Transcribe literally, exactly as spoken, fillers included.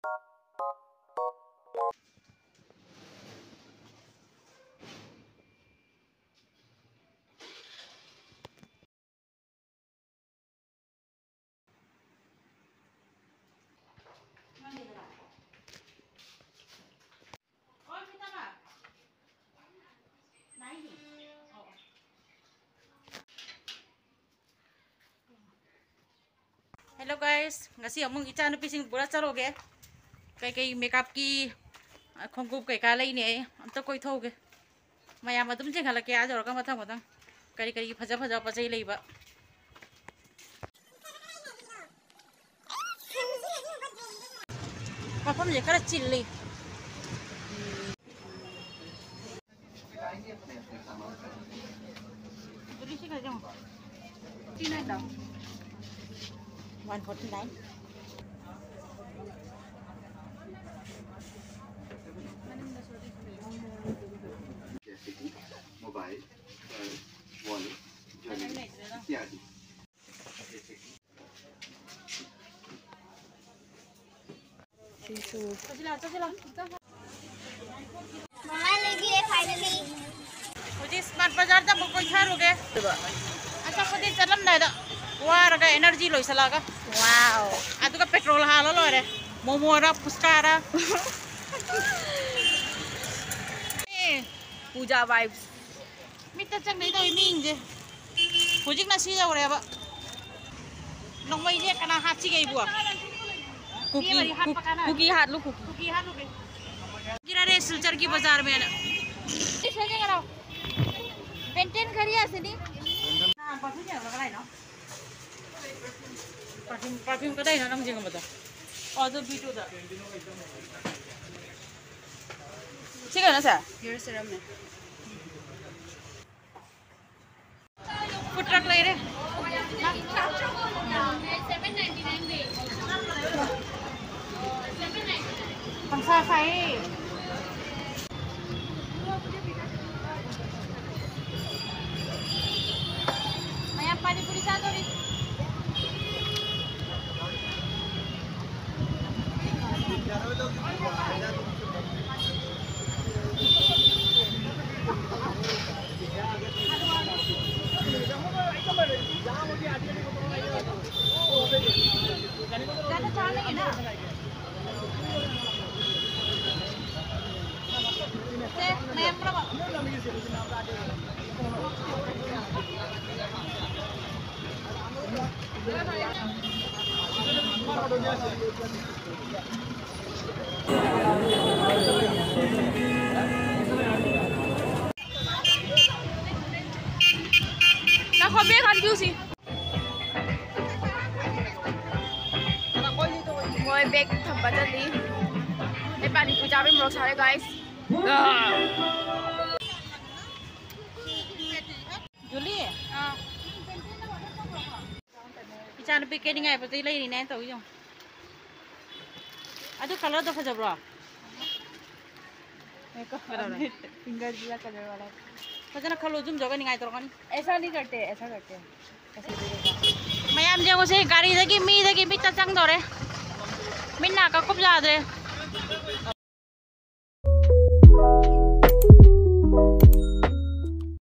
Hello guys, ꯉꯁꯤ ꯑꯃꯨꯛ ꯏꯆꯥꯅꯨꯄꯤꯁꯤꯡ ꯄꯨꯔ ꯆꯠꯂꯨꯒꯦ꯫ ꯀꯩꯀꯩ ꯃꯦꯀꯞꯀꯤ, ꯑ, ꯈꯣꯡꯎꯞ ꯀꯩꯀꯥ ꯂꯩꯅꯤ ꯑꯩ꯫ ꯑꯝꯇ ꯀꯣꯏꯊꯣꯛꯎꯒꯦ꯫ ꯃꯌꯥꯝ ꯑꯗꯨꯝ ꯆꯦꯟꯈꯠꯂꯛꯀꯦ ꯑꯥ ꯌꯧꯔꯒ ꯃꯊꯪ ꯃꯊꯪ꯫ ꯀꯔꯤ ꯀꯔꯤ ꯐꯖ ꯐꯖꯕ ꯄꯣꯠ ꯆꯩ ꯂꯩꯕ꯫ ꯃꯐꯝꯁꯦ ꯈꯔ ꯆꯤꯜꯂꯤ꯫ One forty nine. जैसे कि मोबाइल, पर्स, वॉलेट, ज्वेलरी इत्यादि। ꯃꯃꯥ ꯂꯩꯕꯤꯔꯦ finally꯫ ꯍꯧꯖꯤꯛ ꯁ꯭ꯃꯥꯔꯠ ꯕꯖꯥꯔꯗ ꯑꯃꯨꯛ ꯀꯣꯏꯊꯔꯨꯒꯦ꯫ ꯑꯆꯥꯄꯣꯠꯇꯤ ꯆꯠꯂꯝꯗꯥꯏꯗ ꯋꯥꯔꯒ energy ꯂꯣꯏꯁꯤꯜꯂꯛꯑꯒ꯫ Wow꯫ ꯑꯗꯨꯒ ꯄꯦꯇ꯭ꯔꯣꯜ ꯍꯥꯜꯂ ꯂꯣꯏꯔꯦ꯫ ꯃꯣꯃꯣꯔ, ꯐꯨꯁꯀꯥꯔ꯫ ꯄꯨꯖꯥ vibes꯫ ꯃꯤꯠꯇ ꯆꯪꯗꯩ ꯇꯧꯏ ꯃꯤꯁꯤꯡꯁꯦ꯫ ꯍꯧꯖꯤꯛꯅ ꯁꯤ ꯌꯧꯔꯦꯕ꯫ ꯅꯣꯡꯃꯩꯁꯦ ꯀꯅꯥ ꯍꯥꯠꯁꯤꯒꯦ ꯑꯩꯕꯨ? ꯀꯨꯀꯤ, ꯃꯤ ꯑꯃꯗꯤ ꯍꯥꯠꯄ ꯀꯨ-, ꯀꯥꯟꯅ ꯀꯨꯀꯤ ꯍꯥꯠꯂꯨ, ꯀꯨꯀꯤ꯫ ꯀꯨꯀꯤ ꯍꯥꯠꯂꯨꯒꯦ꯫ ꯒꯤꯔꯥꯔꯦ ꯁꯤꯜꯆꯔꯒꯤ ꯕꯖꯥꯔ ꯃꯦꯟ꯫ ꯁꯤ ꯁꯦꯝꯖꯤꯟꯒꯅꯣ꯫ ꯄꯦꯟꯇꯦꯟ ꯈꯔꯤ ꯑꯁꯤꯅꯤ꯫ ꯄꯔꯐ꯭ꯌꯨꯝ, ꯄꯔꯐ꯭ꯌꯨꯝ ꯀꯗꯥꯏꯅꯣ ꯅꯪ ꯌꯦꯡꯉꯝꯕꯗꯣ? ꯑꯣ, ꯑꯗꯨ ꯕꯤ ꯇꯨꯗ꯫ ꯁꯤ ꯀꯩꯅꯣ ꯁꯦ? Hair serum ꯅꯦ꯫ Food truck ꯂꯩꯔꯦ꯫ ꯄꯪꯁꯥ ꯁꯥꯏꯌꯦ꯫ ꯃꯌꯥꯝ ꯄꯥꯅꯤ ꯄꯨꯔꯤ ꯆꯥꯗꯣꯔꯤ꯫ ꯉꯥꯏꯈꯣ, ꯕꯦꯒ ꯍꯟꯕꯤꯌꯨꯁꯤ꯫ ꯃꯣꯏ ꯕꯦꯒ ꯊꯝꯕ ꯆꯠꯂꯤ꯫ ꯑꯩ ꯄꯥꯅꯤꯄꯨꯔꯤ ꯆꯥꯕꯩ ꯃꯣꯔꯣꯛ ꯁꯥꯔꯦ, ꯒꯥꯏꯁ꯫ ꯖꯨꯂꯤ? ꯏꯆꯥꯅꯨꯄꯤ ꯀꯦꯅꯤꯡꯉꯥꯏ ꯄꯣꯠ ꯆꯩ ꯂꯩꯔꯤꯅꯦ ꯇꯧꯔꯤꯁꯦ ꯌꯦꯡꯉꯣ꯫ ꯑꯗꯨ ꯀꯂꯔꯗꯣ ꯐꯖꯕ꯭ꯔꯣ? ꯀꯩꯗꯧꯔꯦ? फिंगर दिया कलर वाला। ꯐꯖꯅ ꯈꯜꯂꯣ, ꯖꯨꯝ ꯖꯣꯒ ꯅꯤꯡꯉꯥꯏ ꯇꯧꯔꯛꯀꯅꯤ꯫ ऐसा नहीं करते, ऐसा करते। ꯃꯌꯥꯝ ꯌꯦꯡꯉꯨꯁꯦ, ꯒꯥꯔꯤꯗꯒꯤ ꯃꯤꯗꯒꯤ ꯃꯤꯠꯇ ꯆꯪꯗꯧꯔꯦ꯫ ꯃꯤꯠ ꯅꯥ ꯀꯛꯀꯨꯞ ꯌꯥꯗ꯭ꯔꯦ꯫